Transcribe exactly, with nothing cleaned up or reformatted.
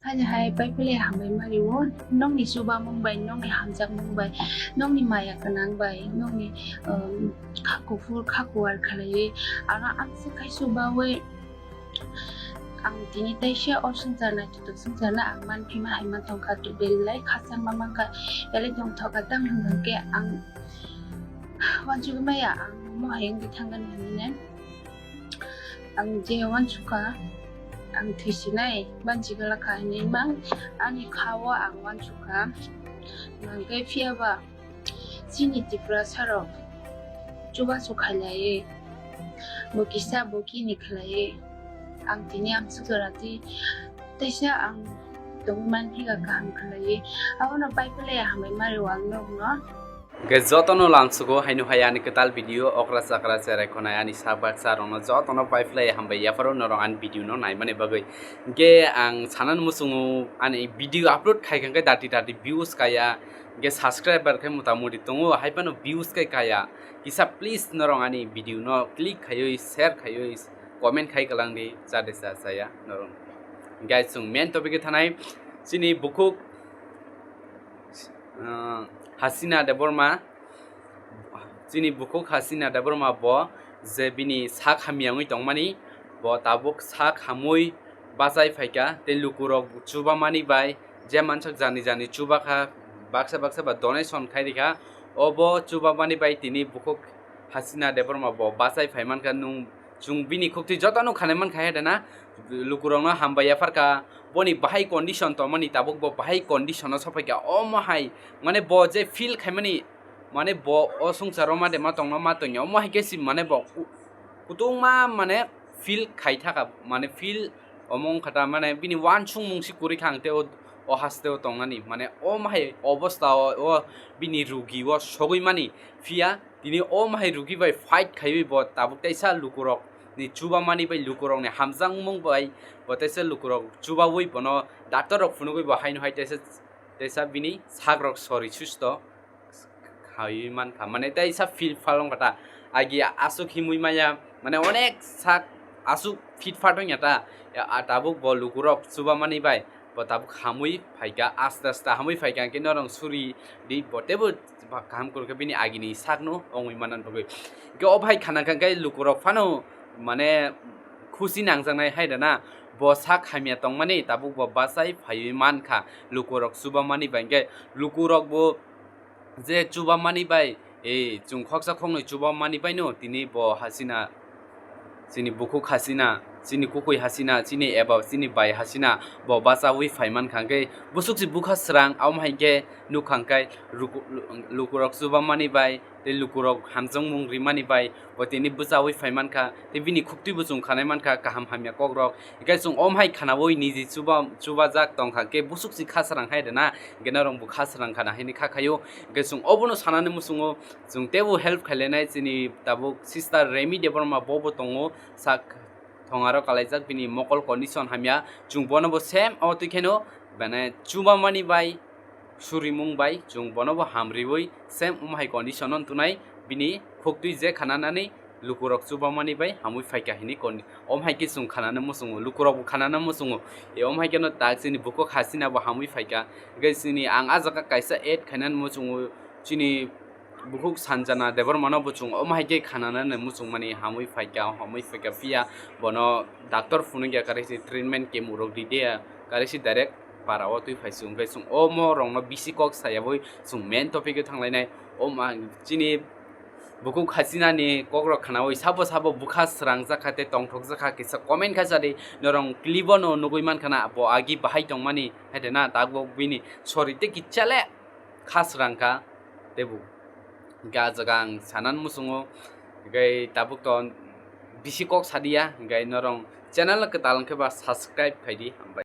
Haini hai pai pele hambai mari o, nokni chubamung bai, nokni hamjakmung bai, nokni maya kwnang bai, nokni, um, kha kuphur kha kuar khlaiwi ano amswk khai chubawi ang tini teisa o swngchar naithotok swngcharno ang manphima hai mantongkha, belai khachangma mankha, belai tongthokha tang hwnkhe ang uansugwi maya ang omo hai wngwi thangkha hinwi. Ang je uansukha, ang thwisinai bansi glak kha hinwi mang ani kha-o ang uansukha. Hwnkhe phiyaba chini Tiprasarok chubachu khailaiwi, bo kisa bo kini khlaiwi, ang tini amswk jora twi teisa ang tongwi manphika kaham khlaiwi. Abono pai pele hambai mari o ang nokno. Hwnkhe jotono lamsugo haino hai ani kwtal video okra chakra cherai khonai ani sak baksa rokno jotono pai phlai hambai yapharo norok ani video no naimani bagwi. Hwnkhe ang sanani muchungo ani video upload khai kha hwnkhe thirty thirty views kaya, hwnkhe subscriber khe motamoti tongo, hai phano views khe kaya. Kisa please norok ani video no click khaiwi, share khaiwi, comment khai kwlangdi, chade cha chaya norok. Hwnkhe chwng main topic o thanai chini bukhuk, uh, Hasina Debbarma, chini bukhuk Hasina Debbarma bo je bini sak hamya wngwi tongmani, bo tabuk sak hamwi bachai phaikha tei lukurok chubamani bai je mansak jani jani chubakha, baksa baksa ba donation khai rikha. Obo chubamani bai tini bukhuk Hasina Debbarma bo bachai phaimankha, nwng chwng bini khuktwi jotono khanai mankha hai rwna, lukurokno hambai yapharkha, boni bahai condition tongmani tabuk bo bahai condition o sophaikha, omo hai mane bo je feel khaimani, mane bo o swngcharo ma de ma tongno ma tongya, omo hai khe si mane bo ku-, kutungma mane feel khai thaka, mane feel omo wngkha ta, mane bini uansukmung si kwrwi kha ang tei o, o haste o tongnani, mane omo hai obostha o, o bini rugi o sogwi mani, phiya tini omo hai rugi bai fight khaiwi bo tabuk teisa lukurok ni chubamani bai, lukurokni hamjakmung bai bo teisa lukurok chubawi bono doctor rok phunugwi bo haino hai teisa, teisa bini sakrok sori susto khaiwi mankha. Mane teisa feel phalong kha ta, agi aswk himwi maya, mane onek sak aswk fit fat wngya ta, ya, a tabuk bo lukurok chubamani bai bo tabuk hamwi phaikha, aste aste hamwi phaikha, hwnkhe norok suri di bo teibo kaham kwrwkhe bini agini sakno wngwi manna bagwi. Hwnkhe o bahai khana kha khe lukurok phano mane khusi nangjaknai hai rwna, bo sak hamya tongmani tabuk bo bachai phaiwi mankha lukurok chubamani bai, hwnkhe lukurok bo je chubamani bai, e, chwng khoksa khoknwi chubamani baino tini bo Hasina, chini bukhuk Hasina, chini kukui Hasina, chini eba chini bai Hasina bo bachawi phaimankha, hwnkhe bwswk si bukha srang, amo hai khe nukha hwnkhe luku-, lu-, lukurok chubamani bai tei lukurok hamjakmung rimani bai bo tini bwchawi phaimankha, tei bini khuktwibo chwng khanai mankha kaham hamya kokrok. Hwnkhe chwng omo hai khanaui niji chuba-, chubajak tongkha khe bwswk si kha srang hai rwna, hwnkhe norok bo kha srang khana hini kha khaio. Hwnkhe chwng obono sanani muchungo chwng teibo help khailainai chini tabuk sister Remi Debbarma bobo tongo sak thongaro kalaijak bini mokol condition hamya, chwng bono bo same o twi kheno mane chubamani bai surimung bai chwng bono bo hamriui same omo hai condition no tunai bini khuktwi je khananani lukurok chubamani bai hamwi phaikha hini kondi. Omo hai khe chwng khanana muchungo, lukurok bo khanana muchungo. E omo hai kheno tak chini bukhuk Hasina bo hamwi phaikha. Hwnkhe chini ang ah jaga kaisa add khainani muchungo, chini bukhuk Sanjana Debbarma no bo chwng omo hai khe khananani muchungmani hamwi phaikha, hamwi phaikha phiya bono doctor phunukya, karwi si treatment chemo rok ridia, karwi si direct para o twi phai chwng khe chwng omo rokno bisi kok sayabwi chwng main topic o thanglainai. Omo ang chini bukhuk Hasinani kokrok khanaui sabo sabo bwkha srangjak kha tei tongthokjak kha, kisa comment kha chadi, norok clip o no nugui mankha na bo agi bahai tongmani, hai de na tabuk bini sori tei kichale kha srang kha teibo. Hwnkhe ah jaga ang sanani muchungo, hwnkhe tabuk to bisi kok sadiya, hwnkhe norok channel kwtal hwnkhe ba subscribe khaidi, hambai.